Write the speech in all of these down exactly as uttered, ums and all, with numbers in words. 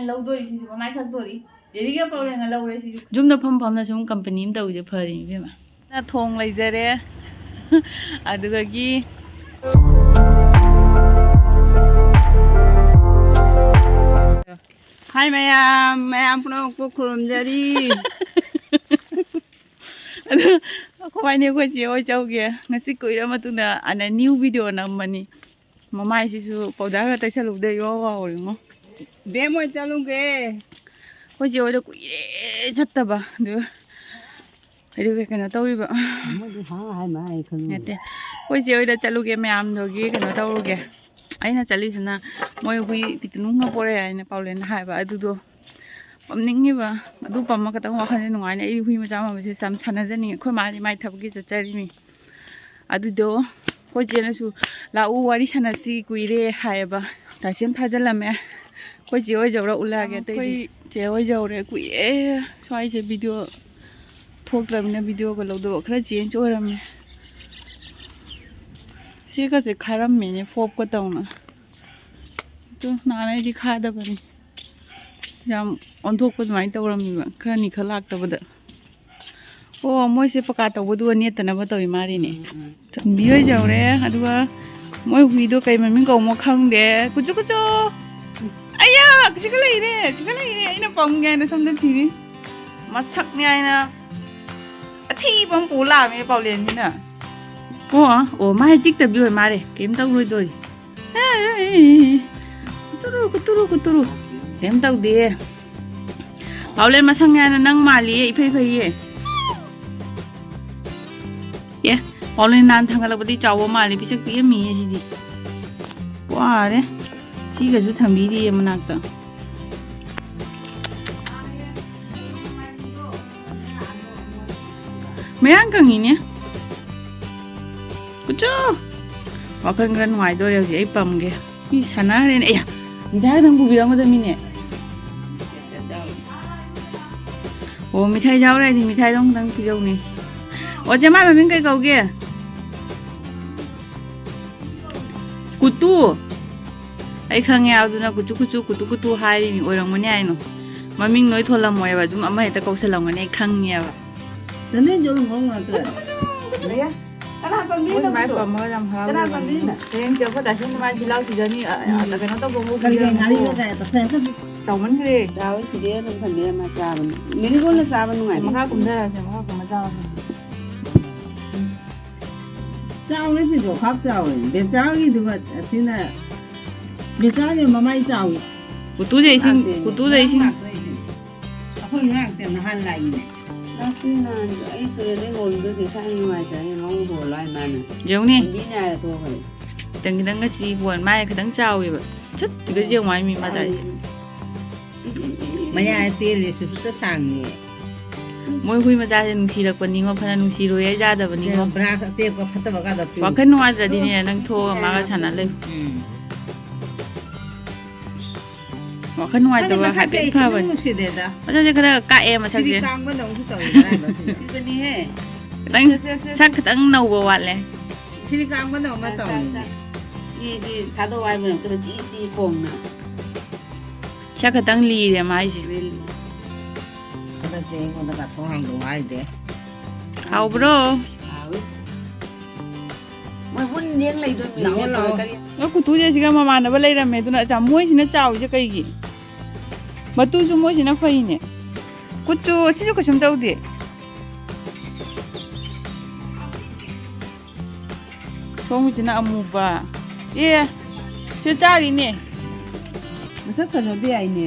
ꯂꯧꯗꯣꯔꯤ ꯁꯤꯁꯨ ꯃꯃꯥꯏ ꯊꯛꯇꯣꯔꯤ꯫ ꯗꯦꯔꯤꯒ ꯄꯥꯎꯔꯦꯟꯒ ꯂꯧꯔꯦ ꯁꯤꯁꯨ꯫ ꯌꯨꯝꯗ ꯐꯝ ꯐꯝꯅ ꯁꯨꯝ ꯀꯝꯄꯅꯤ ꯑꯃ ꯇꯧꯔꯤꯁꯦ ꯐꯔꯤꯅꯤ ꯏꯕꯦꯝꯃ꯫ ꯅ ꯊꯣꯡ ꯂꯩꯖꯔꯦ꯫ ꯑꯗꯨꯗꯒꯤ ꯍꯥꯏ ꯃꯌꯥꯝ, ꯃꯌꯥꯝ ꯄꯨꯝꯅꯃꯛꯄꯨ ꯈꯨꯔꯨꯝꯖꯔꯤ꯫ ꯑꯗꯨ ꯑꯩꯈꯣꯏꯕꯥꯏꯅꯤ ꯑꯩꯈꯣꯏ ꯆꯦ ꯍꯣꯏ ꯆꯧꯒꯦ꯫ ꯉꯁꯤ ꯀꯨꯏꯔ ꯃꯇꯨꯡꯗ ꯑꯅ new video ꯅꯝꯕꯅꯤ꯫ ꯃꯃꯥꯏꯁꯤꯁꯨ powder ꯒ ꯇꯩꯁꯜꯂꯨꯕꯗ ꯏꯋꯥ ꯋꯥꯎꯔꯤꯉꯣ꯫ ꯕꯦꯝ ꯍꯣꯏ ꯆꯠꯂꯨꯒꯦ꯫ ꯑꯩꯈꯣꯏ ꯆꯦ ꯍꯣꯏꯗ ꯀꯨꯏꯔꯦ ꯆꯠꯇꯕ꯫ ꯑꯗꯨ ꯑꯗꯨꯒ ꯀꯩꯅꯣ ꯇꯧꯔꯤꯕ꯫ ꯃꯣꯏꯗꯤ ꯍꯥ ꯍꯥꯏ ꯃꯥ ꯍꯥꯏ ꯈꯪꯉꯤ꯫ ꯅꯠꯇꯦ꯫ ꯑꯩꯈꯣꯏ ꯆꯦ ꯍꯣꯏꯗ ꯆꯠꯂꯨꯒꯦ ꯃꯌꯥꯝꯗꯨꯒꯤ ꯀꯩꯅꯣ ꯇꯧꯔꯨꯒꯦ꯫ ꯑꯩꯅ ꯆꯠꯂꯤꯁꯤꯅ ꯃꯣꯏ ꯍꯨꯏ ꯄꯤꯇꯨꯅꯨ ꯑꯃ ꯄꯣꯔꯛꯑꯦ ꯍꯥꯏꯅ ꯄꯥꯎꯂꯦꯟꯗ ꯍꯥꯏꯕ꯫ ꯑꯗꯨꯗꯣ ꯄꯝꯅꯤꯡꯉꯤꯕ꯫ ꯑꯗꯨ ꯄꯝꯃ ꯈꯛꯇꯪ ꯋꯥꯈꯜꯁꯦ ꯅꯨꯡꯉꯥꯏꯅꯤ꯫ ꯑꯩ ꯍꯨꯏ ꯃꯆꯥ ꯃꯝꯕꯁꯦ ꯌꯥꯝ ꯁꯥꯟꯅꯖꯅꯤꯡꯉꯤ꯫ ꯑꯩꯈꯣꯏ ꯃꯥꯗꯤ ꯃꯥꯏ ꯊꯕꯛꯀꯤ ꯆꯠꯆꯔꯤꯃꯤ꯫ ꯑꯗꯨꯗꯣ ꯑꯩꯈꯣꯏ ꯆꯦꯅꯁꯨ "ꯂꯥꯛꯎ, ꯋꯥꯔꯤ ꯁꯥꯟꯅꯁꯤ, ꯀꯨꯏꯔꯦ" ꯍꯥꯏꯌꯦꯕ꯫ ꯇꯥꯏꯁꯦꯟ ꯐꯥꯖꯤꯜꯂꯝꯃꯦ꯫ ꯑꯩꯈꯣꯏ ꯆꯦ ꯍꯣꯏ ꯌꯧꯔ ꯎꯠꯂꯛꯑꯒꯦ꯫ ꯑꯇꯩꯗꯤ ꯑꯩꯈꯣꯏ ꯆꯦ ꯍꯣꯏ ꯌꯧꯔꯦ꯫ ꯀꯨꯏꯔꯦ ꯁ꯭ꯋꯥꯏꯁꯦ video ꯊꯣꯛꯇ꯭ꯔꯕꯅꯤꯅ videoꯒ ꯂꯧꯗꯕ꯫ ꯈꯔ change ꯑꯣꯏꯔꯝꯃꯦ꯫ ꯁꯤꯒꯁꯦ ꯈꯥꯔꯝꯃꯦꯅꯦ, ꯐꯣꯞꯀ ꯇꯧꯅ꯫ ꯑꯗꯨ ꯅꯍꯥꯟ ꯑꯩꯗꯤ ꯈꯥꯗꯕꯅꯤ꯫ ꯌꯥꯝ ꯑꯣꯟꯊꯣꯛꯄ ꯑꯗꯨꯃꯥꯏꯅ ꯇꯧꯔꯝꯃꯦꯕ, ꯈꯔꯅꯤ ꯈꯔ ꯂꯥꯛꯇꯕꯗ꯫ ꯑꯣ, ꯃꯣꯏꯁꯦ ꯄꯀꯥ ꯇꯧꯕꯗꯨꯒ ꯅꯦꯠꯇꯅꯕ ꯇꯧꯏ ꯃꯥꯜꯂꯤꯅꯦ꯫ ꯎꯝ, ꯎꯝ꯫ ꯆꯟꯕꯤ ꯍꯣꯏ ꯌꯧꯔꯦ, ꯑꯗꯨꯒ ꯃꯣꯏ ꯍꯨꯏꯗꯣ ꯀꯩ ꯃꯃꯤꯡ ꯀꯧꯕꯅꯣ ꯈꯪꯗꯦ꯫ ꯀꯨꯆꯨ ꯀꯨꯆꯨ! ꯑꯌꯥ! ꯁꯤꯒ ꯂꯩꯔꯦ! ꯁꯤꯒ ꯂꯩꯔꯦ! ꯑꯩꯅ ꯄꯝꯒꯦ ꯍꯥꯏꯅ ꯁꯣꯝꯗ ꯊꯤꯔꯤ꯫ ꯃꯁꯛꯅꯦ ꯍꯥꯏꯅ ꯑꯊꯤꯕ ꯑꯃ ꯄꯨ ꯂꯥꯛꯑꯝꯃꯦ ꯄꯥꯎꯂꯦꯟꯁꯤꯅ꯫ ꯑꯣ, ꯑꯣ, ꯃꯥ ꯍꯦꯛ ꯆꯤꯛꯇꯕꯤ ꯑꯣꯏ ꯃꯥꯜꯂꯦ꯫ ꯀꯩꯝ ꯇꯧꯔꯣꯏꯗꯣꯏ꯫ ꯑꯦ, ꯑꯦ, ꯑꯦ, ꯑꯦ꯫ ꯀꯨꯇꯨꯔꯨ, ꯀꯨꯇꯨꯔꯨ, ꯀꯨꯇꯨꯔꯨ꯫ ꯀꯩꯝ ꯇꯧꯗꯦ꯫ ꯄꯥꯎꯂꯦꯟ ꯃꯁꯛꯅꯦ ꯍꯥꯏꯅ ꯅꯪ ꯃꯥꯜꯂꯤꯌꯦ, ꯏꯐꯩ ꯐꯩꯌꯦ꯫ ꯑꯦ, ꯄꯥꯎꯂꯦꯟ ꯅꯍꯥꯟ ꯊꯥꯡꯒꯠꯂꯛꯄꯗꯤ ꯆꯥꯎꯕ ꯃꯥꯜꯂꯤ, ꯄꯤꯁꯛ ꯄꯤꯛꯑꯝꯃꯤꯌꯦ ꯁꯤꯗꯤ꯫ ꯋꯥꯔꯦ꯫ ꯁꯤꯒꯁꯨ ꯊꯝꯕꯤꯔꯤꯌꯦ ꯃꯅꯥꯛꯇ꯫ ꯃꯌꯥꯡ ꯀꯪꯉꯤꯅꯦ꯫ ꯀꯨꯆꯨ! ꯋꯥꯈꯜ ꯈꯔ ꯅꯨꯡꯉꯥꯏꯗꯣꯔꯦ ꯍꯧꯖꯤꯛ ꯑꯩ ꯄꯝꯒꯦ꯫ ꯃꯤ ꯁꯥꯟꯅꯈ꯭ꯔꯦꯅꯦ꯫ ꯑꯦꯌꯥ! ꯃꯤꯊꯥꯏ ꯈꯛꯇꯪ ꯄꯨꯕꯤꯔꯝꯒꯗꯕ ꯃꯤꯅꯦ꯫ ꯑꯣ, ꯃꯤꯊꯥꯏ ꯌꯥꯎꯔꯦ ꯍꯥꯏꯗꯤ ꯃꯤꯊꯥꯏꯗꯣ ꯑꯃꯨꯛꯇꯪ ꯄꯤꯖꯧꯅꯦ꯫ ꯑꯣ, ꯆꯦ, ꯃꯥꯏ ꯃꯃꯤꯡ ꯀꯩ ꯀꯧꯒꯦ? ꯀꯨꯇꯨ꯫ ꯑꯩ ꯈꯪꯉꯦ, ꯑꯗꯨꯅ ꯀꯨꯆꯨ ꯀꯨꯆꯨ, ꯀꯨꯇꯨ ꯀꯨꯇꯨ ꯍꯥꯏꯔꯤꯅꯤ, ꯑꯣꯏꯔꯝꯒꯅꯤ ꯍꯥꯏꯅꯣ꯫ ꯃꯃꯤꯡ ꯂꯣꯏ ꯊꯣꯜꯂꯝꯃꯣꯏꯕ, ꯑꯗꯨꯝ ꯑꯃ ꯍꯦꯛꯇ ꯀꯧꯁꯜꯂꯝꯒꯅꯤ, ꯑꯩ ꯈꯪꯉꯦꯕ꯫ ꯅꯅꯦ ꯖꯣꯜ ꯉꯧ ꯉꯥꯛꯇ꯫ ꯀꯅꯥ ꯄꯥꯝꯕꯤꯔꯤꯅꯣ ꯃꯣꯏ ꯃꯥꯏ ꯑꯗꯨꯗꯣ? ꯄꯝꯃꯒ ꯌꯥꯝ ꯍꯔꯥꯎꯖꯕꯅꯤ꯫ ꯀꯅꯥ ꯄꯥꯝꯕꯤꯔꯤꯅꯣ? ꯍꯌꯦꯡ ꯆꯦ ꯑꯩꯈꯣꯏ ꯗꯥꯁꯨ ꯃꯥꯏ ꯆꯤꯜꯍꯥꯎ ꯊꯤꯖꯅꯤ, ꯑ, ꯑ, ꯀꯩꯅꯣ ꯇꯧꯕꯕꯨ ꯀꯔꯤ ꯀꯔꯤ ꯉꯥꯔꯤꯅꯣ ꯀꯥꯏ ꯇꯧꯁꯜꯂꯦ꯫ ꯆꯥꯎꯃꯟꯈ꯭ꯔꯦ꯫ ꯗꯥ ꯍꯣꯏ ꯁꯤꯗꯤ ꯑꯗꯨꯝ ꯈꯟꯕꯤ ꯑꯃ ꯆꯥꯕꯅꯤ꯫ ꯃꯦꯔꯤꯒꯣꯜꯅ ꯆꯥꯕ ꯅꯨꯡꯉꯥꯏꯕꯅꯤ꯫ ꯃꯈꯥ ꯀꯨꯝꯊꯔꯁꯦ, ꯃꯈꯥ ꯀꯨꯝꯃ ꯆꯥꯔꯁꯦ꯫ ꯆꯥꯎꯔꯦ ꯁꯤꯗꯣ, ꯈꯥꯛ ꯆꯥꯎꯔꯦ꯫ ꯕꯦꯝꯆꯥꯒꯤꯗꯨꯒ ꯑꯁꯤꯅ, ꯕꯦꯝꯆꯥꯒꯤ ꯃꯃꯥꯏ ꯆꯥꯎꯏ꯫ ꯀꯨꯇꯨꯁꯦ ꯏꯁꯤꯡ, ꯉꯥꯛꯇꯅꯦ꯫ ꯀꯨꯇꯨꯁꯦ ꯏꯁꯤꯡ꯫ ꯉꯥꯛꯇꯅꯦ꯫ ꯑꯩꯈꯣꯏ ꯉꯥꯛꯇ ꯅꯍꯥꯟ ꯂꯥꯛꯏꯅꯦ꯫ ꯂꯥꯛꯇꯦ ꯅꯍꯥꯟꯁꯨ꯫ ꯑꯩ ꯇꯨꯔꯦꯜꯗꯩ ꯍꯣꯜꯂꯨꯗꯣꯏꯁꯦ ꯏꯁꯥ ꯅꯨꯡꯉꯥꯏꯇ꯭ꯔꯦ꯫ ꯃꯥꯕꯨ ꯍꯣꯜꯂꯣ ꯍꯥꯏ ꯃꯥꯅ꯫ ꯌꯦꯡꯉꯨꯅꯦ꯫ ꯂꯝꯕꯤ ꯅꯥꯏꯔ ꯇꯣꯛꯈ꯭ꯔꯦ꯫ ꯈꯤꯇꯪ ꯈꯤꯇꯪꯒ ꯆꯤ ꯄꯣꯟ꯫ ꯃꯥꯏ ꯈꯤꯇꯪ ꯆꯥꯎꯋꯦꯕ꯫ ꯁꯠ ꯇꯤꯀꯠ ꯌꯦꯡꯉꯨ ꯍꯥꯏ ꯃꯤ ꯃꯇꯥꯏ꯫ ꯃꯌꯥ ꯇꯦꯜꯂꯦ, ꯁꯨꯁꯨꯇ ꯁꯥꯡꯉꯦ꯫ ꯃꯣꯏ ꯍꯨꯏ ꯃꯆꯥꯁꯦ ꯅꯨꯡꯁꯤꯔꯛꯄꯅꯤꯉꯣ, ꯐꯅ ꯅꯨꯡꯁꯤꯔꯣꯏ ꯍꯥꯏ ꯌꯥꯗꯕꯅꯤꯉꯣ꯫ ꯕ꯭ꯔꯥꯁ ꯑꯇꯦꯛꯄ ꯐꯠꯇꯕꯒꯗꯣ ꯄꯨ꯫ ꯋꯥꯈꯜ ꯅꯨꯡꯉꯥꯏꯇ꯭ꯔꯗꯤꯅꯦ, ꯅꯪ ꯊꯣꯛꯑꯒ ꯃꯥꯒ ꯁꯥꯟꯅ ꯂꯩ꯫ ꯎꯝ꯫ ꯋꯥꯈꯜ ꯅꯨꯡꯉꯥꯏꯇꯕ ꯈꯪꯗꯦ, ꯃꯁꯛꯁꯦ ꯍꯥꯏꯐꯦꯠ ꯑꯩ ꯈꯤꯇꯪ ꯐꯕꯅꯤ꯫ ꯅꯨꯡꯁꯤꯗꯦꯗ꯫ ꯃꯁꯛꯁꯦ ꯈꯔ ꯀꯥꯛꯑꯦ, ꯃꯁꯛꯁꯦ꯫ ꯁꯤꯗꯤ ꯀꯥꯡꯕꯗꯧꯅꯁꯨ ꯇꯧꯋꯤ ꯀꯗꯥꯏꯗ? ꯁꯤꯕꯅꯤꯍꯦ꯫ ꯈꯤꯇꯪ ꯁꯦ, ꯁꯦ, ꯁꯦ, ꯁꯛ ꯁꯦ꯫ ꯈꯤꯇꯪ ꯅꯧꯕ ꯋꯥꯠꯂꯦ꯫ ꯁꯤꯗꯤ ꯀꯥꯡꯕꯗꯧꯅ ꯇꯧꯋꯤ꯫ ꯁꯤ, ꯁꯤ ꯊꯥꯗꯣꯛꯑꯣ ꯍꯥꯏꯕ ꯅꯠꯇ꯭ꯔꯣ? ꯆꯤ, ꯆꯤ ꯈꯣꯡꯅ꯫ ꯁꯛ ꯈꯛꯇꯪ ꯂꯤꯔꯦ ꯃꯥꯏꯁꯦ꯫ ꯂꯤꯔꯦ꯫ ꯍꯟꯗꯛꯇꯤ ꯑꯩꯉꯣꯟꯗ ꯀꯥꯊꯣꯛ ꯍꯥꯡꯗꯣꯛꯑꯣ ꯍꯥꯏꯗꯦ꯫ ꯍꯥꯎꯕ꯭ꯔꯣ? ꯍꯥꯎꯋꯤ꯫ ꯃꯣꯏ ꯃꯨꯟ ꯌꯦꯡ ꯂꯩꯗꯣꯏ ꯃꯤ ꯂꯥꯛꯑꯣ, ꯅꯠꯇ꯭ꯔꯒ ꯂꯥꯛꯑꯣ꯫ ꯀꯔꯤ? ꯅꯣꯏ ꯀꯨꯇꯨꯁꯦ ꯁꯤꯒ ꯃꯃꯥꯟꯅꯕ ꯂꯩꯔꯝꯃꯦ, ꯑꯗꯨꯅ ꯑꯆꯥ-, ꯃꯣꯏꯁꯤꯅ ꯆꯥꯎꯔꯤꯁꯦ ꯀꯩꯒꯤ? ꯃꯇꯨꯁꯨ ꯃꯣꯏꯁꯤꯅ ꯐꯩꯅꯦ꯫ ꯀꯨꯆꯨ ꯁꯤꯁꯨ ꯀꯩꯁꯨꯝ ꯇꯧꯗꯦ꯫ ꯁꯣꯝꯒꯤꯁꯤꯅ ꯑꯃꯨꯕ꯫ ꯑꯦ, ꯁꯤ ꯆꯥꯔꯤꯅꯦ꯫ ꯃꯁꯛ ꯐꯖꯗꯦ ꯍꯥꯏꯅꯦ꯫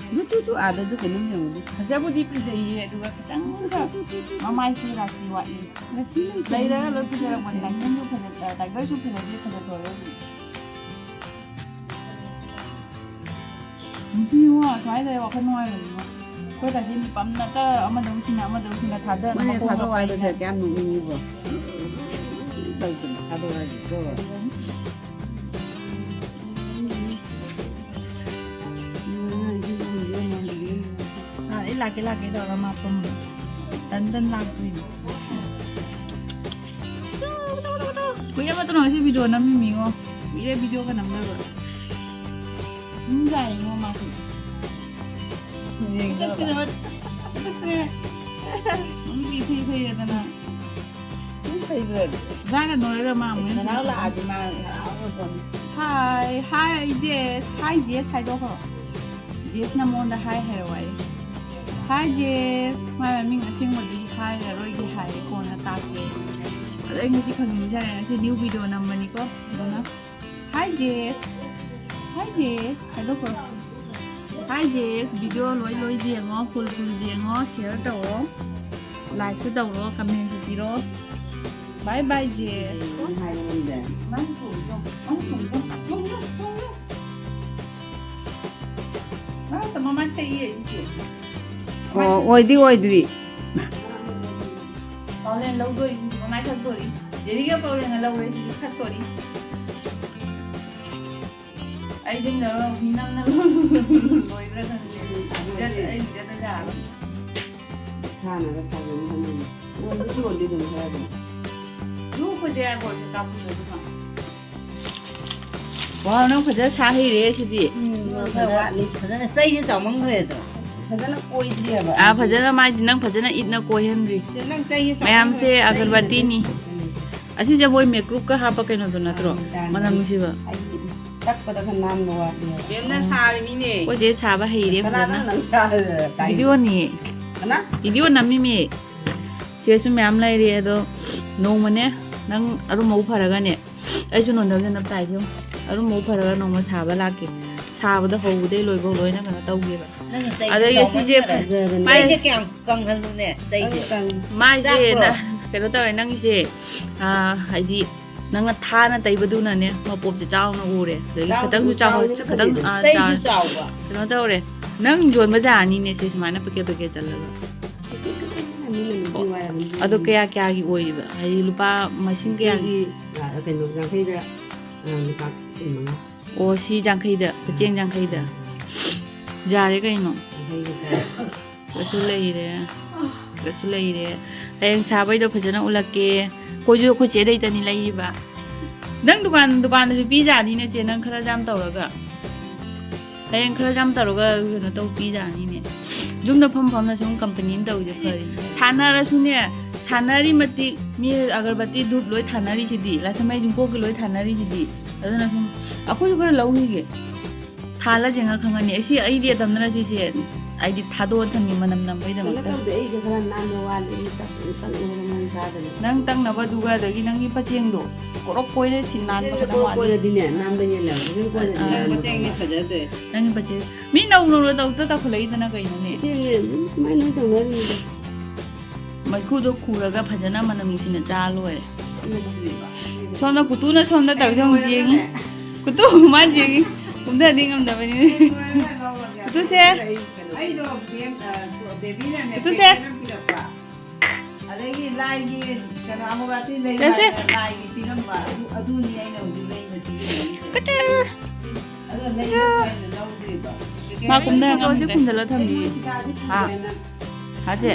ꯑꯗꯨ ꯇꯨ ꯇꯨ ꯑꯥꯗꯁꯨ ꯀꯩꯅꯣꯝ ꯌꯦꯡꯉꯨꯗꯤ꯫ ꯐꯖꯕꯨꯗꯤ ꯐꯖꯩꯌꯦ, ꯑꯗꯨꯒ ꯈꯤꯇꯪ ꯃꯃꯥꯏꯁꯦ ꯔꯥꯁꯤ ꯋꯥꯠꯂꯤ꯫ ꯔꯥꯁꯤ ꯂꯩꯇꯦ꯫ ꯂꯩꯔꯒ ꯂꯣꯏ ꯐꯖꯔꯛꯄꯅꯤ꯫ ꯂꯥꯏꯁꯦꯟꯁꯨ ꯐꯖ-, ꯑ, ꯇꯥꯏꯒꯔꯁꯨ ꯐꯖꯗꯦ, ꯐꯖꯊꯣꯔꯛꯑꯦ ꯍꯧꯖꯤꯛ꯫ ꯅꯨꯡꯁꯤꯉꯣ, ꯁ꯭ꯋꯥꯏꯗ ꯋꯥꯈꯜ ꯅꯨꯡꯉꯥꯏꯕꯅꯤꯉꯣ꯫ ꯑꯩꯈꯣꯏ ꯀꯥꯁꯤ ꯃꯤꯄꯥꯝ ꯅꯠꯇ ꯑꯃꯗ ꯑꯃꯨꯛ ꯁꯤꯟꯅ, ꯑꯃꯗ ꯑꯃꯨꯛ ꯁꯤꯟꯅ ꯊꯥꯗꯅ ꯃꯣꯏꯅ ꯃꯈꯣꯡ ꯊꯥꯗꯣꯛꯑꯣ ꯍꯥꯏꯕꯁꯦ ꯃꯈꯩꯅ꯫ ꯀꯌꯥꯝ ꯅꯣꯛꯅꯤꯡꯉꯤꯕꯣ꯫ ꯇꯧꯗꯅ ꯊꯥꯗꯣꯛꯑꯣ ꯍꯥꯏꯕꯁꯦ꯫ ꯑꯥ, ꯑꯩ ꯂꯥꯛꯀꯦ, ꯂꯥꯛꯀꯦ ꯇꯧꯔꯒ ꯃꯥ ꯇꯨꯝꯃꯤ꯫ ꯇꯟ ꯇꯟ ꯂꯥꯛꯇꯣꯏꯅꯤ꯫ ꯀꯨꯏꯔꯦ ꯃꯇꯨꯡ ꯉꯁꯤ ꯚꯤꯗꯤꯑꯣ ꯅꯝꯃꯤꯃꯤꯉꯣ꯫ ꯀꯨꯏꯔꯦ ꯚꯤꯗꯤꯑꯣꯒ ꯅꯝꯗꯕ꯫ ꯌꯨꯝ ꯌꯥꯏꯉꯣ ꯃꯥꯁꯨ꯫ ꯌꯦꯡꯖꯕ꯫ ꯆꯠꯁꯤꯅꯦ, ꯆꯠꯁꯤꯅꯦ꯫ ꯃꯃꯤꯠ ꯏꯊꯩ ꯊꯩꯔꯗꯅ꯫ ꯌꯨꯝ ꯐꯩꯕ꯭ꯔꯥ? ꯖꯥꯒ ꯅꯣꯏꯔ ꯃꯥ ꯑꯃꯨꯛ ꯍꯦꯟꯅ ꯅꯅꯥꯎ ꯂꯥꯛꯑꯗꯤ ꯃꯥ ꯍꯔꯥꯎꯔꯗꯧꯅꯤ꯫ Hi, hi, Jess. Hi, Jess ꯍꯥꯏꯗꯣꯛꯈ꯭ꯔꯣ꯫ Jessꯅ ꯃꯉꯣꯟꯗ hi ꯍꯥꯏꯔꯛꯑꯣ ꯍꯥꯏꯌꯦ꯫ Hi, Jess. ꯃꯥꯏ ꯃꯃꯤꯡ ꯑꯁꯦꯡꯕꯗꯤ ꯍꯥꯏꯔꯔꯣꯏꯒꯦ ꯍꯥꯏꯌꯦ, ꯀꯣꯟꯅ ꯇꯥꯛꯀꯦ꯫ ꯑꯗ ꯑꯩ ꯉꯁꯤ ꯈꯪꯅꯤꯡꯖꯔꯦ, ꯉꯁꯤ new video ꯅꯝꯕꯅꯤꯀꯣ꯫ ꯑꯗꯨꯅ Hi, Jess. Hi, Jess. ꯍꯥꯏꯗꯣꯛꯈ꯭ꯔꯣ꯫ Hi, Jess. Video ꯂꯣꯏ ꯂꯣꯏ ꯌꯦꯡꯉꯣ, full full ꯌꯦꯡꯉꯣ, share ꯇꯧꯔꯣ, likeꯁꯨ ꯇꯧꯔꯣ, commentꯁꯨ ꯄꯤꯔꯣ꯫ Bye bye, Jess. ꯅꯪ ꯍꯥꯏꯕ ꯉꯝꯗꯦ꯫ ꯅꯪ ꯊꯣꯡꯗꯣ, ꯅꯪ ꯊꯣꯡꯗꯣ, ꯊꯣꯡꯗꯣ, ꯊꯣꯡꯗꯣ꯫ ꯅꯪ ꯃꯃꯥ ꯆꯩꯌꯦ, ꯏꯆꯦ꯫ ꯑꯣ, ꯑꯣꯏꯗꯤ ꯑꯣꯏꯗ꯭ꯔꯤ꯫ ꯄꯥꯎꯔꯦꯟ ꯂꯧꯗꯣꯔꯤ, ꯃꯃꯥꯏ ꯊꯛꯇꯣꯔꯤ꯫ ꯗꯦꯔꯤꯒ ꯄꯥꯎꯔꯦꯟꯒ ꯂꯧꯔꯦ, ꯁꯤꯁꯨ ꯊꯛꯇꯣꯔꯤ꯫ ꯑꯩꯗꯤ ꯅꯔꯣ, ꯃꯤ ꯅꯝꯅ ꯂꯣꯏꯕ꯭ꯔꯥ ꯈꯪꯗꯦ꯫ ꯑꯩ ꯏꯖꯠꯇ ꯌꯥꯔꯣꯏ꯫ ꯁꯥꯟꯅꯕ ꯁꯥꯖꯟ ꯊꯝꯃꯤ꯫ ꯌꯣꯟꯕꯗꯤ ꯌꯣꯜꯂꯤ ꯑꯗꯨꯝ ꯈꯔ ꯑꯗꯨꯝ꯫ ꯂꯨ ꯈꯨꯖꯦ ꯍꯥꯏꯕ ꯑꯣꯏꯔꯁꯨ ꯀꯥꯞꯄꯤꯌꯣ ꯑꯗꯨꯒ꯫ ꯋꯥꯎ, ꯅꯪ ꯐꯖꯅ ꯁꯥ ꯍꯩꯔꯦ ꯁꯤꯗꯤ꯫ ꯎꯝ, ꯈꯔ ꯋꯥꯠꯂꯤ꯫ ꯐꯖꯅ ꯆꯩꯁꯦ ꯆꯥꯎꯃꯟꯈ꯭ꯔꯦ ꯑꯗꯣ꯫ ꯐꯖꯅ ꯀꯣꯏꯗ꯭ꯔꯤꯑꯕ꯫ ꯑꯥ, ꯐꯖꯅ ꯃꯥꯏꯗꯤ ꯅꯪ ꯐꯖꯅ ꯏꯠꯅ ꯀꯣꯏꯍꯟꯗ꯭ꯔꯤ꯫ ꯁꯤ ꯅꯪ ꯆꯩꯁꯦ ꯆꯥꯎꯃꯟꯈ꯭ꯔꯦ꯫ ꯃꯌꯥꯝꯁꯦ ꯑꯒꯔꯕꯠꯇꯤꯅꯤ꯫ ꯎꯝ꯫ ꯑꯁꯤꯁꯦ ꯃꯣꯏ ꯃꯦꯀ꯭ꯔꯨꯞꯀ ꯍꯥꯞꯄ ꯀꯩꯅꯣꯗꯣ ꯅꯠꯇ꯭ꯔꯣ? ꯑꯥ, ꯃꯅꯝ ꯅꯨꯡꯁꯤꯕ꯫ ꯑꯩ ꯇꯛꯄꯗ ꯈꯔ ꯅꯥꯟꯕ ꯋꯥꯠꯂꯦ꯫ ꯕꯦꯝꯅ ꯁꯥꯔꯤꯃꯤꯅꯦ꯫ ꯑꯩꯈꯣꯏ ꯆꯦ ꯁꯥꯕ ꯍꯩꯔꯦ ꯀꯅꯥꯅꯣ ꯐꯖꯅ꯫ ꯅꯪ ꯁꯥꯔꯤꯁꯦ? ꯀꯥꯏ? ꯚꯤꯗꯤꯑꯣꯅꯤ꯫ ꯀꯅꯥ? ꯚꯤꯗꯤꯑꯣ ꯅꯝꯃꯤꯃꯤ꯫ ꯁꯤꯗꯁꯨ ꯃꯌꯥꯝ ꯂꯩꯔꯤ, ꯑꯗꯣ ꯅꯣꯡꯃꯅꯦ ꯅꯪ ꯑꯔꯨꯝ ꯃꯧ ꯐꯔꯒꯅꯦ, ꯑꯩꯁꯨ ꯅꯣꯟꯗꯕꯁꯦ ꯅꯞ ꯇꯥꯏꯁꯦ ꯌꯦꯡꯉꯨ꯫ ꯑꯔꯨꯝ ꯃꯧ ꯐꯔꯒ ꯅꯣꯡꯃ ꯁꯥꯕ ꯂꯥꯛꯀꯦ꯫ ꯁꯥꯕꯗ ꯍꯧꯕꯗꯩ ꯂꯣꯏꯕꯧ ꯂꯣꯏꯅ ꯀꯩꯅꯣ ꯇꯧꯒꯦꯕ꯫ ꯅꯪꯒꯤ ꯆꯩꯁꯦ ꯑꯗꯒꯤ ꯁꯤꯁꯦ ꯆꯥꯎꯃꯟꯈꯔꯦ꯫ ꯐꯖꯕꯅꯦ꯫ ꯃꯥꯏꯁꯦ ꯀꯌꯥꯝ ꯀꯪꯍꯜꯂꯨꯅꯦ, ꯆꯩꯁꯦ? ꯀꯪ-, ꯀꯪ-, ꯃꯥꯏꯁꯦ ꯆꯥꯛꯄ꯭ꯔꯣ? ꯅ-, ꯀꯩꯅꯣ ꯇꯧꯔꯦ, ꯅꯪꯒꯤꯁꯦ, ꯑꯥ, ꯍꯥꯏꯗꯤ ꯅꯪꯅ ꯊꯥꯅ ꯇꯩꯕꯗꯨꯅꯅꯦ ꯃꯄꯣꯞꯁꯦ ꯆꯥꯎꯅ ꯎꯔꯦ꯫ ꯑꯗꯒꯤ ꯆꯥꯎ-, ꯈꯤꯇꯪꯁꯨ ꯆꯥꯎꯍꯧ-, ꯆꯥꯎꯕꯅꯤꯅ ꯈꯤꯇꯪ, ꯐꯖꯗꯦꯗꯅ꯫ ꯑꯥ, ꯆꯩꯁꯨ ꯆꯥꯎ-, ꯆꯥꯎꯕ꯫ ꯀꯩꯅꯣ ꯇꯧꯔꯦ꯫ ꯅꯪ ꯌꯣꯟꯕ ꯌꯥꯔꯅꯤꯅꯦ ꯁꯦ, ꯁꯨꯃꯥꯏꯅ ꯄꯦꯀꯦꯠ ꯄꯦꯀꯦꯠ ꯆꯜꯂꯒ꯫ ꯃꯤꯅ ꯅꯨꯄꯤ ꯑꯣ, ꯋꯥꯏꯔꯕꯅꯤ꯫ ꯑꯗꯣ ꯀꯌꯥ ꯀꯌꯥꯒꯤ ꯑꯣꯏꯔꯤꯕ? ꯍꯥꯏꯗꯤ ꯂꯨꯄꯥ ꯃꯁꯤꯡ ꯀꯌꯥꯒꯤ? ꯅꯨꯄꯤꯒꯤ, ꯑ, ꯀꯩꯅꯣ, ꯌꯥꯡꯈꯩꯗ, ꯑ, ꯂꯨꯄꯥ ꯀꯨꯟ ꯃꯉꯥ꯫ ꯑꯣ, ꯁꯤ ꯌꯥꯡꯈꯩꯗ, ꯄꯆꯦꯡ ꯌꯥꯡꯈꯩꯗ꯫ ꯌꯥꯔꯦ ꯀꯩꯅꯣ꯫ ꯌꯥꯡꯈꯩꯒ ꯆꯥ꯫ ꯀꯩꯁꯨ ꯂꯩꯔꯦ꯫ ꯀꯩꯁꯨ ꯂꯩꯔꯦ꯫ ꯍꯌꯦꯡ ꯁꯥꯕꯩꯗꯣ ꯐꯖꯅ ꯎꯠꯂꯛꯀꯦ꯫ ꯑꯩꯈꯣꯏꯁꯨ ꯑꯩꯈꯣꯏ ꯆꯦ ꯂꯩꯇꯅꯤ ꯂꯩꯔꯤꯕ꯫ ꯅꯪ ꯗꯨꯀꯥꯟ, ꯗꯨꯀꯥꯟꯗꯁꯨ ꯄꯤꯖꯥꯅꯤꯅꯦ ꯆꯦ, ꯅꯪ ꯈꯔ ꯌꯥꯝ ꯇꯧꯔꯒ꯫ ꯍꯌꯦꯡ ꯈꯔ ꯌꯥꯝ ꯇꯧꯔꯒ ꯀꯩꯅꯣ ꯇꯧ ꯄꯤꯖꯥꯅꯤꯅꯦ꯫ ꯌꯨꯝꯗ ꯐꯝ ꯐꯝꯅ ꯁꯨꯝ ꯀꯝꯄꯅꯤ ꯑꯃ ꯇꯧꯔꯤꯁꯦ ꯐꯔꯤꯅꯦ꯫ ꯁꯥꯟꯅꯔꯁꯨꯅꯦ, ꯁꯥꯟꯅꯔꯤ ꯃꯇꯤꯛ ꯃꯤ ꯑꯒꯔꯕꯠꯇꯤ ꯙꯨꯞ ꯂꯣꯏ ꯊꯥꯅꯔꯤꯁꯤꯗꯤ, ꯂꯥꯏꯊꯝꯃꯩ ꯖꯤꯡꯀꯣꯛꯀꯤ ꯂꯣꯏ ꯊꯥꯅꯔꯤꯁꯤꯗꯤ꯫ ꯑꯗꯨꯅ ꯁꯨꯝ ꯑꯩꯈꯣꯏꯁꯨ ꯈꯔ ꯂꯧꯈꯤꯒꯦ꯫ ꯊꯥꯜꯂ ꯌꯦꯡꯉ ꯈꯪꯉꯅꯤ꯫ ꯑꯩ ꯁꯤ ꯑꯩꯗꯤ ꯑꯇꯝꯗꯅ ꯁꯤꯁꯦ ꯑꯩꯗꯤ ꯊꯥꯗꯣꯛꯑ ꯊꯝꯃꯤ ꯃꯅꯝ ꯀꯩꯅꯣ ꯅꯝꯕꯩꯗꯃꯛꯇ꯫ ꯇꯧꯗꯦ, ꯑꯩꯁꯦ ꯈꯔ ꯅꯥꯟꯕ ꯋꯥꯠꯂꯤ꯫ ꯑꯩ ꯇꯛ-, ꯇꯛꯅꯕ ꯃꯑꯣꯡ ꯆꯥꯗꯅ꯫ ꯅꯪ ꯇꯛꯅꯕꯗꯨꯒ ꯑꯗꯒꯤ ꯅꯪꯒꯤ ꯄꯆꯦꯡꯗꯣ ꯀꯣꯔꯣꯛ ꯀꯣꯏꯔ ꯁꯤ ꯅꯥꯟꯕ ꯄꯆꯦꯡꯁꯦ ꯈꯛꯇꯪ ꯀꯣꯔꯣꯛ ꯋꯥꯠꯂꯤ꯫ ꯀꯣꯏꯔꯗꯤꯅꯦ ꯅꯥꯟꯕ ꯍꯦꯜꯂꯦꯕ꯫ ꯄꯆꯦꯡ ꯀꯣꯏꯔꯗꯤ ꯑꯥ꯫ ꯅꯥꯟꯕ ꯄꯆꯦꯡꯁꯦ ꯇꯧꯕ꯫ ꯐꯖꯗ꯭ꯔꯦ꯫ ꯅꯪꯒꯤ ꯄꯆꯦꯡ ꯃꯤ ꯅꯧ ꯅꯧꯅ ꯇꯧꯗ ꯇꯧꯈꯠꯂꯛꯏꯗꯅ ꯀꯩꯅꯣꯅꯦ꯫ ꯄꯆꯦꯡꯁꯦ ꯑꯗꯨꯝ ꯁꯨꯃꯥꯏꯅ ꯂꯣꯏ ꯇꯧꯅꯔꯤꯅꯤꯗ꯫ ꯃꯩꯈꯨꯗꯣ ꯈꯨꯔꯒ ꯐꯖꯅ ꯃꯅꯝ ꯅꯨꯡꯁꯤꯅ ꯆꯥ ꯂꯣꯏꯔꯦ꯫ ꯁꯣꯝꯗ ꯀꯨꯇꯨꯅ ꯁꯣꯝꯗ ꯇꯧꯔꯤꯁꯦ ꯑꯃꯨꯛ ꯌꯦꯡꯉꯤ꯫ ꯀꯨꯇꯨ ꯃꯥꯅ ꯌꯦꯡꯉꯤ꯫ ꯀꯨꯝꯊꯅꯤ ꯉꯝꯗꯕꯅꯤꯅꯦ꯫ ꯀꯨꯇꯨꯁꯦ꯫ ꯑꯩꯗꯣ ꯕꯦꯝ-, ꯑ, ꯕꯦꯕꯤꯅꯅꯦ ꯀꯨꯇꯨꯁꯦ꯫ ꯄꯦꯀꯦꯠ ꯑꯃ ꯄꯤꯔꯛꯄ꯫ ꯑꯗꯒꯤ ꯂꯥꯏꯒꯤ ꯀꯩꯅꯣ ꯑꯃꯨꯔꯥꯇꯤ ꯂꯩ ꯆꯠꯁꯦ꯫ ꯍꯥꯏꯅ ꯂꯥꯏꯒꯤ ꯄꯤꯔꯝꯕ꯫ ꯑꯗꯨ, ꯑꯗꯨꯅꯤ ꯑꯩꯅ ꯍꯧꯖꯤꯛ ꯂꯩꯅ ꯄꯤꯔꯤꯕ꯫ ꯀꯨꯇꯨ꯫ ꯑꯗꯣ ꯂꯩꯕ ꯊꯣꯏꯅ ꯂꯧꯗ꯭ꯔꯤꯕ꯫ ꯄꯦꯀꯦꯠ ꯃꯥ ꯀꯨꯝꯊ ꯑꯃ ꯉꯝꯗꯦ꯫ ꯈꯨꯝꯖꯤꯜꯂ ꯊꯝꯕꯤꯌꯦ꯫ ꯍꯥ꯫ ꯍꯥ, ꯆꯦ?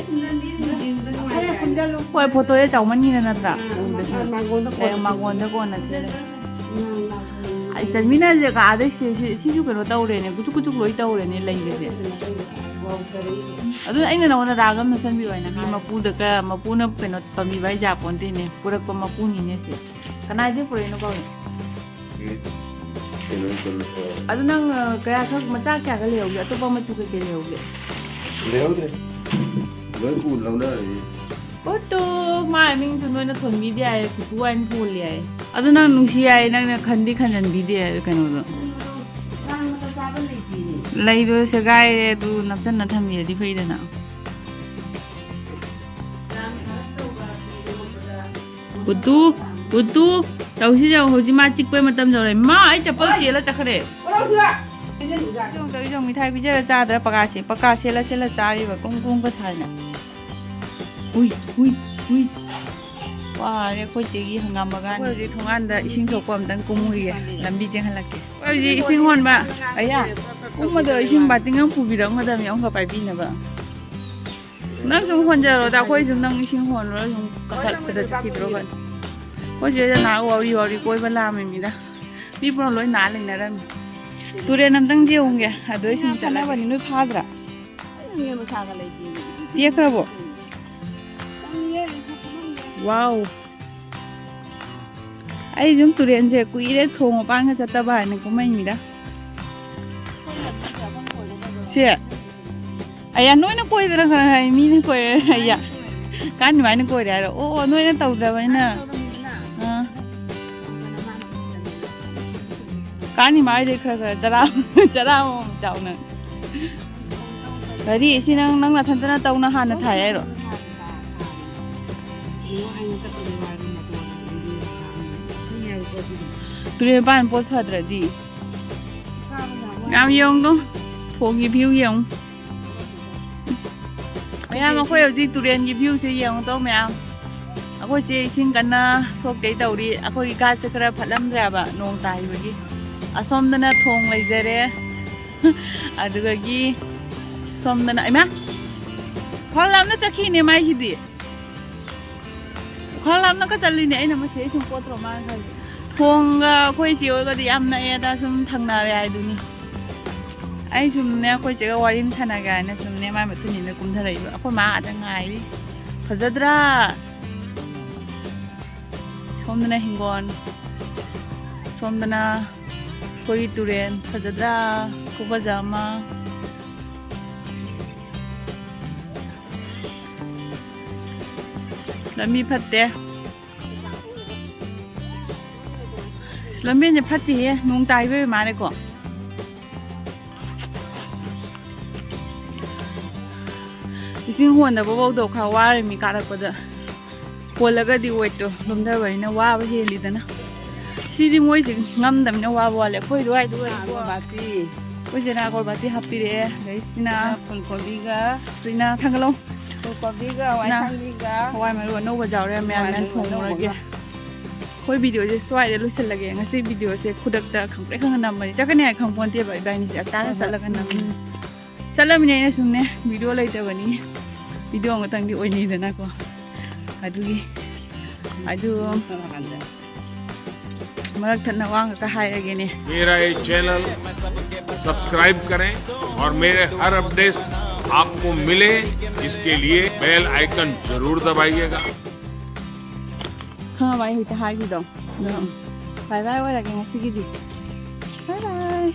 ꯍꯣꯏ, ꯐꯣꯇꯣꯁꯦ ꯆꯥꯎꯃꯟꯈꯤꯗ ꯅꯠꯇ꯭ꯔꯥ? ꯎꯝ, ꯃꯉꯣꯟꯗ ꯑꯦ, ꯀꯣꯟꯅ ꯃꯉꯣꯟꯗ ꯀꯣꯟꯅ ꯊꯤꯔꯦ꯫ ꯎꯝ, ꯑꯩ ꯆꯟꯃꯤꯟꯅꯁꯦ ꯀꯥꯗꯩ ꯁꯤ-, ꯁꯤ-, ꯁꯤꯁꯨ ꯀꯩꯅꯣ ꯇꯧꯔꯦꯅꯦ, ꯀꯨꯆꯨ ꯀꯨꯆꯨ ꯂꯣꯏ ꯇꯧꯔꯦꯅꯦ ꯂꯩꯒꯁꯦ꯫ ꯑꯗꯨ ꯑꯩꯅ ꯅꯉꯣꯟꯗ ꯔꯥꯒ ꯑꯃ ꯁꯟꯕꯤꯌꯨ ꯍꯥꯏꯅ ꯍꯥꯏ꯫ ꯃꯄꯨꯗꯒ, ꯃꯄꯨꯅ ꯀꯩꯅꯣ ꯄꯥꯝꯕꯤꯕ ꯍꯥꯏ ꯌꯥꯄꯣꯟꯇꯦꯅꯦ, ꯄꯨꯔꯛꯄ ꯃꯄꯨꯅꯤꯅꯦ ꯁꯦ꯫ ꯀꯅꯥꯏꯗꯩ ꯄꯨꯔꯛꯏꯅꯣ ꯀꯧꯔꯦ? ꯀꯩꯅꯣ, ꯀꯩꯅꯣ, ꯑ, ꯑꯗꯨ ꯅꯪ, ꯑ, ꯀꯌꯥ ꯈꯛ, ꯃꯆꯥ ꯀꯌꯥꯒ ꯂꯩꯍꯧꯒꯦ? ꯑꯇꯣꯞꯄ ꯃꯆꯨ ꯀꯩꯀꯩ ꯂꯩꯍꯧꯒꯦ? ꯂꯩꯍꯧꯗ꯭ꯔꯦ꯫ ꯂꯣꯏ ꯄꯨ ꯂꯧꯅꯔꯦ꯫ ꯀꯨꯇꯨ, ꯃꯥ ꯃꯤꯡꯁꯨ ꯅꯣꯏꯅ ꯊꯣꯟꯕꯤꯗꯦ ꯍꯥꯏꯌꯦ, ꯀꯨꯇꯨ ꯍꯥꯏꯅ ꯊꯣꯜꯂꯤ ꯍꯥꯏꯌꯦ꯫ ꯑꯗꯨ ꯅꯪ ꯅꯨꯡꯁꯤ ꯍꯥꯏꯌꯦ, ꯅꯪꯅ ꯈꯟꯗꯤ ꯈꯟꯖꯟꯕꯤꯗꯦ ꯍꯥꯏꯌꯦ ꯀꯩꯅꯣꯗꯣ꯫ ꯂꯩꯗꯣ ꯁꯦꯒꯥꯏꯔꯦ, ꯑꯗꯨ ꯅꯞꯁꯟꯅ ꯊꯝꯕꯤꯔꯗꯤ ꯐꯩꯗꯅ꯫ ꯀꯨꯇꯨ, ꯀꯨꯇꯨ, ꯇꯧꯁꯤ ꯌꯦꯡꯉꯨ, ꯍꯧꯖꯤꯛ ꯃꯥ ꯆꯤꯛꯄꯩ ꯃꯇꯝ ꯌꯧꯔꯦ꯫ ꯃꯥ, ꯑꯩ ꯆꯄꯜ ꯆꯦꯜꯂ ꯆꯠꯈ꯭ꯔꯦ꯫ ꯇꯧꯁꯤ ꯌꯦꯡꯉꯨ, ꯃꯤꯊꯥꯏ ꯄꯤꯖꯔ ꯆꯥꯗ꯭ꯔꯥ ꯄꯀꯥꯁꯦ? ꯄꯀꯥ ꯁꯦꯠꯂ ꯁꯦꯠꯂ ꯆꯥꯔꯤꯕ ꯀꯣꯡ ꯀꯣꯡꯒ ꯁꯥꯏꯅ꯫ ꯍꯨꯏ, ꯍꯨꯏ, ꯍꯨꯏ꯫ ꯋꯥꯔꯦ ꯑꯩꯈꯣꯏ ꯆꯦꯒꯤ ꯍꯪꯒꯥꯝ ꯕꯒꯥꯟ꯫ ꯑꯩꯈꯣꯏ ꯍꯧꯖꯤꯛ ꯊꯣꯡꯒꯥꯟꯗ ꯏꯁꯤꯡ ꯁꯣꯛꯄ ꯑꯝꯇꯪ ꯀꯨꯝꯃꯨꯈꯤꯒꯦ꯫ ꯂꯝꯕꯤ ꯆꯦꯟꯍꯜꯂꯛꯀꯦ꯫ ꯑꯩꯈꯣꯏ ꯍꯧꯖꯤꯛ ꯏꯁꯤꯡ ꯍꯣꯟꯕ, ꯑꯌꯥ, ꯀꯨꯝꯕꯗꯣ ꯏꯁꯤꯡ ꯕꯥꯇꯤꯟ ꯑꯃ ꯄꯨꯕꯤꯔꯝꯒꯗꯕꯅꯤ, ꯑꯃꯨꯛꯀ ꯄꯥꯏꯕꯤꯅꯕ꯫ ꯅꯪ ꯁꯨꯝ ꯍꯣꯟꯖꯔꯣꯗ, ꯑꯩꯈꯣꯏ ꯁꯨꯝ ꯅꯪ ꯏꯁꯤꯡ ꯍꯣꯟꯂꯨꯔ ꯁꯨꯝ ꯀꯥꯈꯠꯄꯗ ꯆꯠꯈꯤꯗ꯭ꯔꯣ ꯀꯩꯅꯣ? ꯑꯩꯈꯣꯏ ꯆꯦꯁꯦ ꯅꯍꯥꯛ ꯋꯥꯎꯔꯤ ꯋꯥꯎꯔꯤ ꯀꯣꯏꯕ ꯂꯥꯛꯑꯝꯃꯤꯅꯤꯗ꯫ ꯃꯤ ꯄꯨꯝꯅꯃꯛ ꯂꯣꯏ ꯅꯥ ꯂꯩꯅꯔꯝꯃꯤ꯫ ꯇꯨꯔꯦꯟ ꯑꯝꯇꯪ ꯌꯦꯡꯉꯨꯒꯦ, ꯑꯗꯨ ꯑꯩ ꯁꯨꯝ ꯆꯠꯂꯒꯦ꯫ ꯐꯥꯅꯕꯅꯤ, ꯅꯣꯏ ꯐꯥꯗ꯭ꯔꯥ? ꯇꯦꯛꯈ꯭ꯔꯕꯣ? ꯋꯥꯎ꯫ ꯑꯩ ꯁꯨꯝ ꯇꯨꯔꯦꯟꯁꯦ ꯀꯨꯏꯔꯦ ꯊꯣꯡ ꯃꯄꯥꯟꯒ ꯆꯠꯇꯕ ꯍꯥꯏꯅ ꯀꯨꯝꯍꯩꯅꯤꯗ꯫ ꯁꯦ꯫ ꯑꯌꯥ, ꯅꯣꯏꯅ ꯀꯣꯏꯗꯅ ꯈꯔ ꯍꯥꯏ, ꯃꯤꯅ ꯀꯣꯏꯔꯦ꯫ ꯑꯌꯥ꯫ ꯀꯥꯟ ꯑꯗꯨꯃꯥꯏꯅ ꯀꯣꯏꯔꯦ ꯍꯥꯏꯔꯣ? ꯑꯣ, ꯑꯣ, ꯅꯣꯏꯅ ꯇꯧꯗ꯭ꯔꯕꯅꯤꯅ꯫ ꯑꯥ꯫ ꯀꯥꯟ ꯏꯃꯥ ꯍꯣꯏꯗꯩ ꯈꯔ ꯈꯔ ꯆꯔꯥ, ꯆꯔꯥ ꯑꯃꯃꯝ ꯆꯥꯎ ꯅꯪ꯫ ꯀꯔꯤ? ꯁꯤ ꯅꯪ, ꯅꯪ ꯅꯊꯟꯇꯅ ꯇꯧꯅ ꯍꯥꯟꯅ ꯊꯥꯏ ꯍꯥꯏꯔꯣ? ꯇꯨꯔꯦꯜ ꯃꯄꯥꯟ ꯄꯣꯠ ꯐꯗ꯭ꯔꯗꯤ꯫ ꯌꯥꯝ ꯌꯦꯡꯉꯨꯗꯣ꯫ ꯊꯣꯡꯒꯤ view ꯌꯦꯡꯉꯨ꯫ ꯃꯌꯥꯝ, ꯑꯩꯈꯣꯏ ꯍꯧꯖꯤꯛ ꯇꯨꯔꯦꯟꯒꯤ viewꯁꯦ ꯌꯦꯡꯉꯨꯗꯣ ꯃꯌꯥꯝ꯫ ꯑꯩꯈꯣꯏꯁꯦ ꯏꯁꯤꯡ ꯀꯟꯅ ꯁꯣꯛꯇꯩ ꯇꯧꯔꯤ꯫ ꯑꯩꯈꯣꯏꯒꯤ ꯒꯥꯠꯁꯦ ꯈꯔ ꯐꯠꯂꯝꯗ꯭ꯔꯦꯕ ꯅꯣꯡ ꯇꯥꯈꯤꯕꯒꯤ꯫ ꯑꯁꯣꯝꯗꯅ ꯊꯣꯡ ꯂꯩꯖꯔꯦ꯫ ꯑꯗꯨꯗꯒꯤ ꯁꯣꯝꯗꯅ, ꯏꯃꯥ! ꯈ꯭ꯋꯥꯡ ꯂꯥꯞꯅ ꯆꯠꯈꯤꯅꯦ ꯃꯥꯏꯁꯤꯗꯤ꯫ ꯈ꯭ꯋꯥꯡ ꯂꯥꯞꯅꯒ ꯆꯠꯂꯤꯅꯦ꯫ ꯑꯩꯅ ꯃꯁꯤ ꯑꯩ ꯁꯨꯝ ꯄꯣꯠꯇ꯭ꯔꯣ ꯃꯥꯅ ꯈꯜꯂꯤ꯫ ꯊꯣꯡꯒ ꯑꯩꯈꯣꯏ ꯆꯦ ꯍꯣꯏꯒꯗꯤ ꯌꯥꯝ ꯅꯛꯑꯦꯗ, ꯁꯨꯝ ꯊꯪꯅꯔꯦ ꯍꯥꯏꯗꯨꯅꯤ꯫ ꯑꯩ ꯁꯨꯝꯅꯦ ꯑꯩꯈꯣꯏ ꯆꯦꯒ ꯋꯥꯔꯤ ꯑꯃ ꯁꯥꯟꯅꯒꯦ ꯍꯥꯏꯅ ꯁꯨꯝꯅꯦ ꯃꯥꯏ ꯃꯇꯨꯡ ꯏꯟꯅ ꯀꯨꯝꯊꯔꯛꯏꯕ꯫ ꯑꯩꯈꯣꯏ ꯃꯥ ꯑꯥꯗ ꯉꯥꯏꯔꯤ꯫ ꯐꯖꯗ꯭ꯔꯥ? ꯁꯣꯝꯗꯅ ꯍꯤꯡꯒꯣꯜ, ꯁꯣꯝꯗꯅ ꯑꯩꯈꯣꯏꯒꯤ ꯇꯨꯔꯦꯜ꯫ ꯐꯖꯗ꯭ꯔꯥ? ꯈꯨꯐꯖ ꯑꯃ꯫ ꯂꯝꯕꯤ ꯐꯠꯇꯦ꯫ ꯂꯝꯕꯤꯁꯦ ꯐꯠꯇꯦꯍꯦ, ꯅꯣꯡ ꯇꯥꯈꯤꯕ ꯑꯣꯏ ꯃꯥꯜꯂꯦꯀꯣ꯫ ꯏꯁꯤꯡ ꯍꯣꯟꯅꯕ ꯐꯥꯎꯗ ꯈꯔ ꯋꯥꯔꯦ ꯃꯤ ꯀꯥꯔꯛꯄꯗ꯫ ꯍꯣꯜꯂꯒꯗꯤ weightꯇꯣ ꯂꯨꯝꯊꯕꯅꯤꯅ ꯋꯥꯕ ꯍꯦꯜꯂꯤꯗꯅ꯫ ꯁꯤꯗꯤ ꯃꯣꯏꯁꯦ ꯉꯝꯗꯕꯅꯤꯅ ꯋꯥꯕ ꯋꯥꯠꯂꯦ꯫ ꯑꯩꯈꯣꯏ ꯑꯗꯨꯋꯥꯏꯗ ꯑꯣꯏꯔꯗꯤꯀꯣ꯫ ꯑꯒꯣꯔꯕꯥꯇꯤ꯫ ꯑꯩꯈꯣꯏ ꯆꯦꯅ ꯑꯒꯣꯔꯕꯥꯇꯤ ꯍꯥꯞꯄꯤꯔꯛꯑꯦ꯫ ꯑꯗꯩ ꯁꯤꯅ ꯐꯨꯜꯀꯣꯕꯤꯒ꯫ ꯁꯤꯅ ꯊꯥꯡꯒꯠꯂꯣ꯫ ꯐꯨꯜꯀꯣꯕꯤꯒ, ꯍꯋꯥꯏ ꯅ-, ꯑꯁꯥꯡꯕꯤꯒ꯫ ꯍꯋꯥꯏ ꯃꯔꯨ ꯑꯅꯧꯕ ꯌꯥꯎꯔꯦ, ꯃꯌꯥꯝ ꯍꯋꯥꯏ ꯃꯌꯥꯝ ꯃꯔꯨ ꯊꯣꯡꯉꯨꯔꯒꯦ꯫ ꯑꯅꯧꯕꯒ꯫ ꯑꯩꯈꯣꯏ videoꯁꯦ ꯁ꯭ꯋꯥꯏꯗ ꯂꯣꯏꯁꯤꯜꯂꯒꯦ꯫ ꯉꯁꯤ videoꯁꯦ ꯈꯨꯗꯛꯇ ꯈꯪꯄ꯭ꯔꯦꯛ ꯈꯪꯅ ꯅꯝꯕꯅꯤ꯫ ꯆꯠꯀꯅꯤ ꯍꯥꯏ ꯈꯪꯄꯣꯟꯇꯦꯕ ꯏꯕꯥꯅꯤꯁꯦ꯫ ꯍꯞꯇꯥꯗ ꯍꯣꯏ, ꯍꯣꯏ꯫ ꯆꯠꯂꯒ ꯅꯝꯕꯅꯤ꯫ ꯎꯝ꯫ ꯆꯠꯂꯃꯤꯅ ꯑꯩꯅ ꯁꯨꯝꯅꯦ video ꯂꯩꯇꯕꯅꯤ꯫ Video ꯑꯃꯇꯪꯗꯤ ꯑꯣꯏꯅꯩꯗꯅꯀꯣ꯫ ꯑꯗꯨꯒꯤ꯫ ꯑꯗꯨ꯫ ꯀꯔꯝ ꯀꯥꯟꯗ? ꯃꯔꯛ ꯊꯠꯅ ꯋꯥ ꯉꯥꯛꯇ ꯍꯥꯏꯔꯒꯦꯅꯦ꯫ मेरा ये चैनल सब्सक्राइब करें और मेरे हर अपडेट आपको मिले, इसके लिए बेल आइकन जरूर दबाइएगा। ꯈꯪꯉꯕ ꯑꯩ ꯍꯧꯖꯤꯛꯇ ꯍꯥꯏꯈꯤꯗꯣ? ꯑꯗꯣ ꯕꯥꯏ ꯕꯥꯏ ꯑꯣꯏꯔꯒꯦ ꯉꯁꯤꯒꯤꯗꯤ꯫ ꯕꯥꯏ ꯕꯥꯏ꯫